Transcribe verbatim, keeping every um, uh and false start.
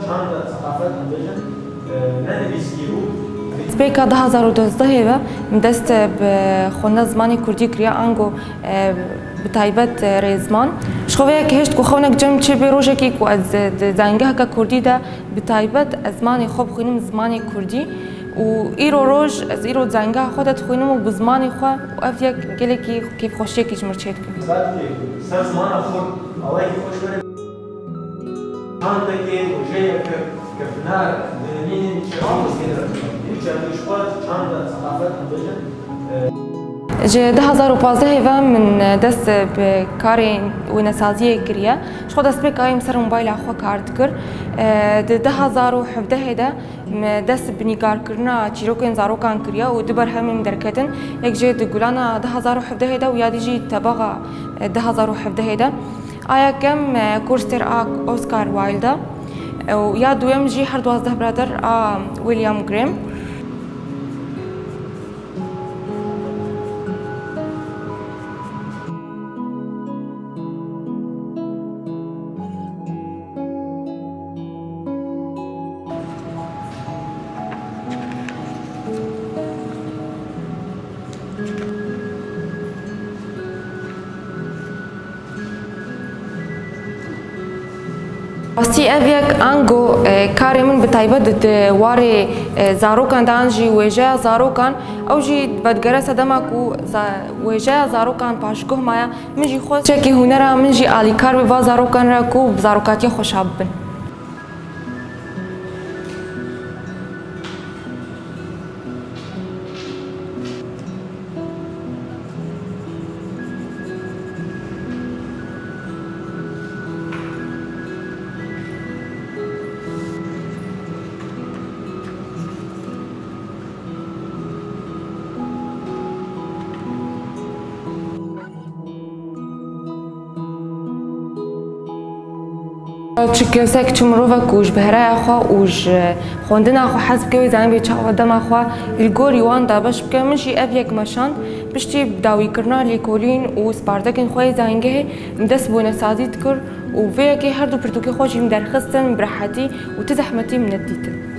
Çanda seqafet em bêjin, e, ne nivîskî bû. Spêka du hazar û duzdehê ve min dest bi xwendina zimanê kurdî kiriye, ango, e, bi taybet, e, rêzman. Ji xwe vê yekê hişt ku xewnek cem çêbê rojekî ku ez di zengeheke kurdî de bi taybet ez zimanê xwe bixwînim zimanê kurdî. Û îro roj, ez îro di zangeha xwe de dixwînim û bi zimanê xwe û ev yek gelekî kêfxweşiyekî ji min çêdike. Ser zimana xurt, awayekî xweş were. Çandekê, rojeyeke kevnar, dinimînin çeşitê re. Çeşitê ji xwe çanda seqafet em bêjin. Ji du hazar û pazdehê ve min dest bi karê wênesaziyê kiriye. Ji xwe destpêka wê min ser mobayla xwe kar dikir. Di du hazar û hevdehê de me dest bi nîgarkirina çîrokên zarokan kiriye û du berhemên derketin, yek jê di Gulana du hazar û hevdehê de û ya dî jî Tebaxa, e, du hazar û hevdehê de. A yekem, e, Kurstêr a Oscar Wilde e, û ya duyem jî Her Duwazdeh Birader a William Graham. Rastî ev yek ango, e, karê min bi taybet di, di warê, e, zarokan de an jî wêjeya zarokan, ew jî vedigere sedema ku za-, wêjeya zarokan paşguh maye, min jî xwest çekî hunera min jî alîkar be va zarokan re ku bi zarokatiya xweşa bibin. Çi kesek, çi mirovek ku ji bihreya xwe û ji xwendina xwe hez bike, wê zanîbê çawa dema xwe li gorî wan dabeş bike. Min jî ev yek meşand, piştî dawîkirina lêkolîn û spartekên xwe yê zayîngehê min dest bi wênesazî dikir û vê yekê her du pirtûkê xwe jî min derxistin bi rehetî û ti zehmetî min nedîtin.